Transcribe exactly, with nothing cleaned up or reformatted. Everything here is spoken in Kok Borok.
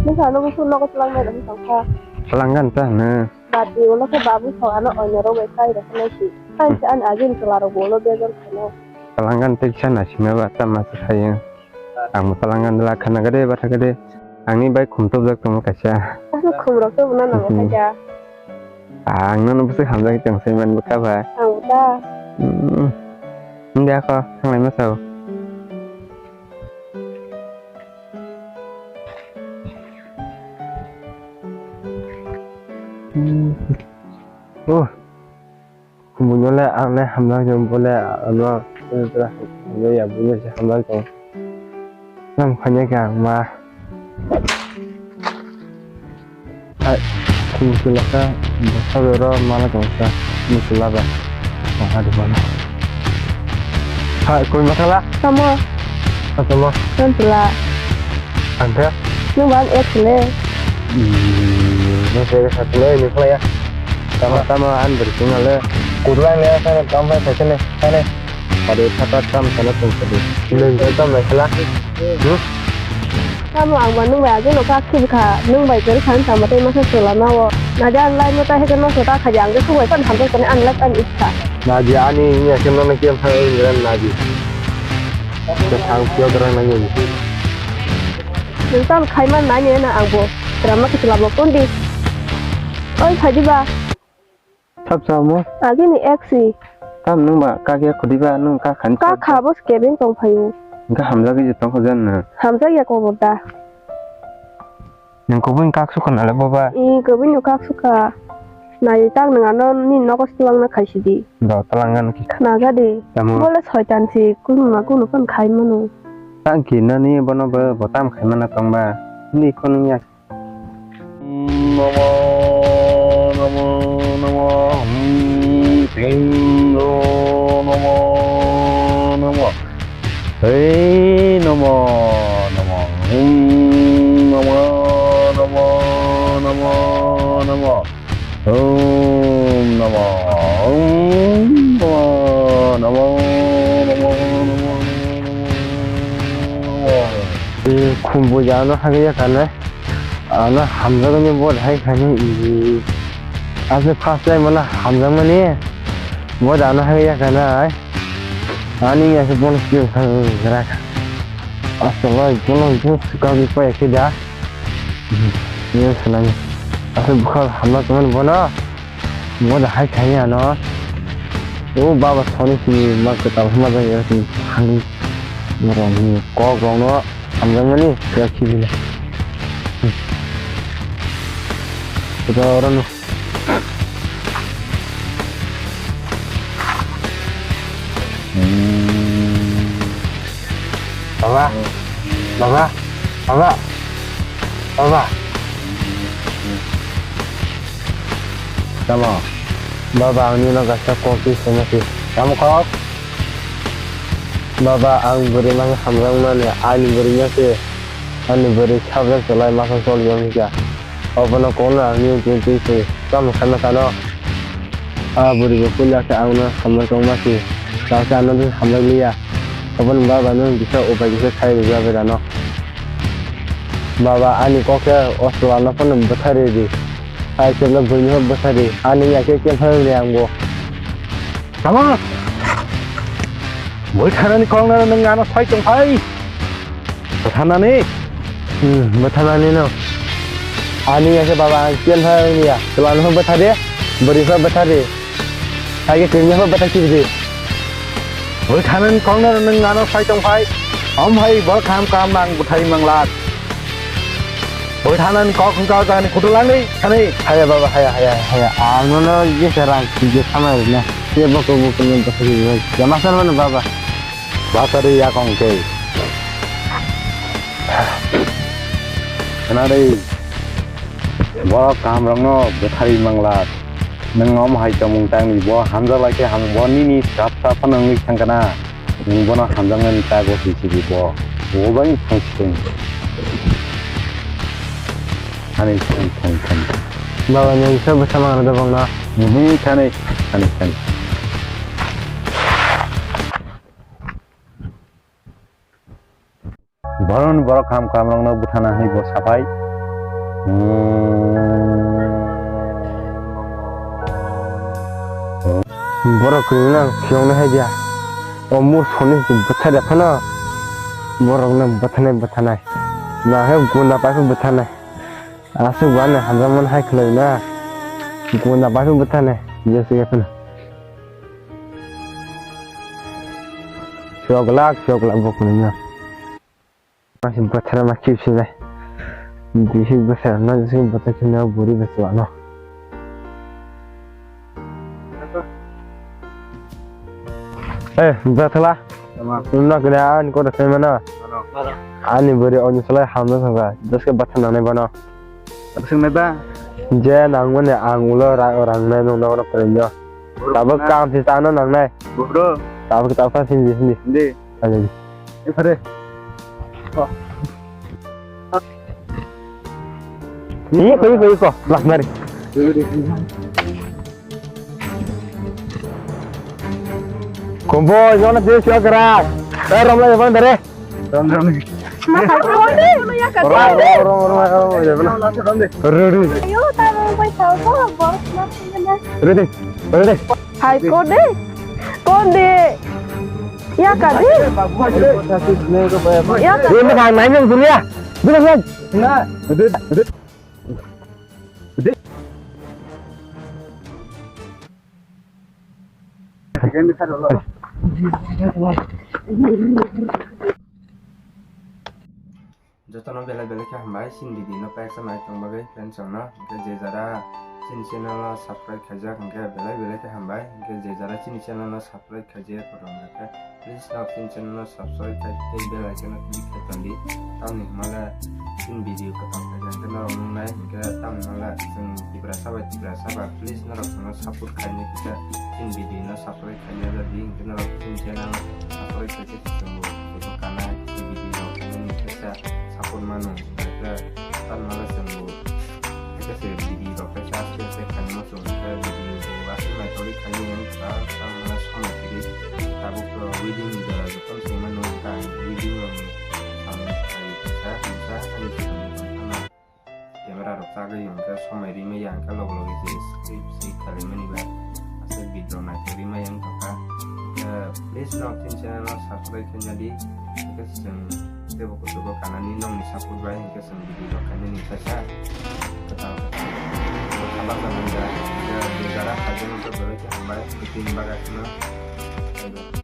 Nokha no busu nogo twlang nai rok tong kha. Twlang gan ta hwno. Bati ulo khe babu thok ano oinarok bai kai rok nai si. Kaisa ani agini chwla rok bo ulo bejal khainai. Twlangan tei kisa naisingma ba tamo se khaio. Ang bo twlangan la khana gade ba thakade. Angni bai khum tubjak tongo kaisa. Ano khum rok tubuna nango khaida. Ang nono bwswk hamjagwi tong sai man bwkha ba. Ang bo ta. Hmm. Hindi ako thanglai ma sao. Hmm. Oh. Buino le ang le hamjak jong bole ano ya buino se hamjak jong. Nam khanya khe ang ma. Hai, khum chula kha bwsa bero mala tong kha, khum chula ba. Tong ha di bono. Hai, koi ma khala? Tamo. Tamo. Tamo. Ang khe? Nung ban ek le. Hmm, nung se sa le ni khlaya. Tamo, tamo, an ber sing le. Kurang le sa kam sa sa ne. Sa ne. Pade thata kam sa na tung pade. Nung sa tam le khala. Hmm? Tamo ang ba nung bai agini kha khibkha. Nung bai kwrwi kha wng tamo tei masa chwla ma o. Na ja lai mo ta he no sa ta kha ang khe khwbai pan ham ta an lak an ikha. Na ji ani ni akhir no na kiyam sa ngra na ji. Bwsang phiyo dorang nangya ni. Nwng tamo khai man nai nai na ang bo. Drama kichla bo kondi. Oi, phai di ba. Thap samo. Agini eksi. Tam nwng ba kak ya khudi ba nwng kak khan. Kak kha bo skebeng tong phaio. Ga hamjak ya tong kho jan na. Hamjak ya ko bo da. Nwng kubui kak sukha nale boba? I kubui no kak sukha. Nai tak nwng ano ni nogo swlangna khaisidi. Do twlangan ki. Khna jadi. Tamo. Bole soitan si kunu na kunu phan khai mano. Tang ki nani bono bo botam khai mana tongba. Ni kono ya. Namo, namo, namo, hmm, Sindo, namo, namo. Hei namo namo, hum namo namo, namo namo, hum namo, hum namo, namo namo, namo namo. Khumbu jano hagya kane, ano hamjagani bo hai kane, asle first time mana hamjagmani bo jano hagya kane. Ani ya se bono khe thang rak. Aswk bono khe swkang pai khe da. Ni swlai. Aswk bukhar hamna tongmani bono. Mo da hai khai ano. O baba soni si ma kwtal hama jang ya si thang. Norok ni kok rok no hamjakmani ya khibi le. Kwtal oro no. Baba, baba, baba, baba. Tamo? Baba, ang nino kaisa kok twi songma se. Tamo kok? Baba, ang bwrwi masa hamjakmani, ani bwrwi masa. Ani bwrwi sabjak cholai masa chol jong hika. Obono kokno ang nini twi twi se tamo khaima sano. A bwrwi bo puila khe ang no hamjak tongma si. Tao khe ano twi hamjak liya. Obono baba no kisa upai kisa khai rwgya bai dano. Baba ani kok khe o chwla no phano bwthai rw di. Hai chwla bwrwi no bwthai di. Ani ya khe khe phai rw di ang bo. Tamo? Bwtharani kokno nwng ano sai tongphai. Bwtharnani? Hmm, bwtharnani no. Ani ya khe baba ang kiyan phai ya. Chwla no bwthar de. Bwrwi pha bwthar de. Hai khe kwrwngya pha bwthar kiri de. Bwtharnani kokno nwng ano sai tongphai. Om hai bol kham kham nang bwthai manglat. Bwtharnani kok hwnkha o jagani kutung langni thani. Haya baba, haya, haya, haya. Ang nono jesa rang twijak samai rwna. Ye boko boko no basa rwna. Jama san mano baba. Basa rwi yakong khe. Khna rwi. Borok kaham rokno bwtharwi mangla. Nwng omo hai tongmung tangni bo hamjak lai khe ham bo nini sap sap phano wngwi thang kana. Nwng bono hamjaknani tago hinwi bo. Bo bai thang siteng. Thani thang thang thang. Baba nwng khe bwsa mangna da bongno. Nini thani thani thani. Boroni borok kaham kaham rokno bwthana hinwi bo sapai. Borok kwrwino ang phiyokno hai dia. O mur soni se bwthai da phano. Borokno bwthanai bwthanai. Na he gunda pai phano bwthanai. Aswk bo ani hamjakmani hai khwlaina. Gunda pai phano bwthanai. Jesa ya phano. Phiyok glak, phiyok glak bo kwrwino. Masi bwthara ma kipsinai. Bihik bwthara no jising bwthai khwna buri bwswano. Eh, bwthala. Tama. Nokni kira ani kota sai mano. Mano. Ani buri oni salai hamna sangka. Jaske bwthar nangnai bano. Swngna ba? Je nangmani ang ulo ra-, rangnai nung nogo phainjo. Tabuk na. Kam se chana nangnai. Bro. Tabuk tabuk sin di sin di. Di. Ayo. E phare. Oh. Ni ko ko ko. Lah mari. Kombo, jona de siya kara. Eh, ramla jaban dare. Ram, ram. Ma, hai, ram, ram, ram, ram, ram, ram, ram, ram, ram. Ram, ram. Ram, ram. Ayo, ta ram, bai, ta ram, ram. Ready, ready. Hai, kode, kode. Ya, kade. Ya, kade. Ini mah main yang dunia. Dunia, dunia. Na, ready, ready. Jotono belai belai khe hambai, chini video no paisa nai tong bagwi friends rok no. Hwnkhe je jara chini channel no subscribe khaijak, hwnkhe belai belai khe hambai. Hwnkhe je jara chini channel no subscribe khaijak, kotorma khe please norok chini channel no subscribe khai tei bell icon no click khai tondi. Tamni hwnmale chini video kwtal khaijak hwnkhe norok nuknai, hwnkhe tamni hwnmale chwng Tiprasa bai Tiprasa ba please norok chwngno support khainai kisa chini video no subscribe khaina jadi, hwnkhe norok chini channel no subscribe khai khe chwngbo joto kana chini video rok khainani kisa support mano, hwnkhe tamni hwnmale chwngbo kisa se video rok kisa aste aste khainai. Chwng khe video bo aswk naithokgwi khainai, ang tamo somai kwrwi. Tabuk to wedding ni jora jotono sengmano, ang wedding rokni samung khlai kisa, kisa ani samung tongthokna. Camera rok chagwi hwnkhe somai rimaya, hwnkhe log logi se script se khlaimani ba aswk video naithokgwi maya wngtongkha. Hwnkhe please norok chini channel no subscribe khaina di, hwnkhe chwng teibo kuchugo kanani nokni support bai, hwnkhe chwng video rok khainani kisa kwtal kwtal. Kha bacha nang ja, ja, je jara khaijak nang khe belai khe hambai, tini bagwi kheno.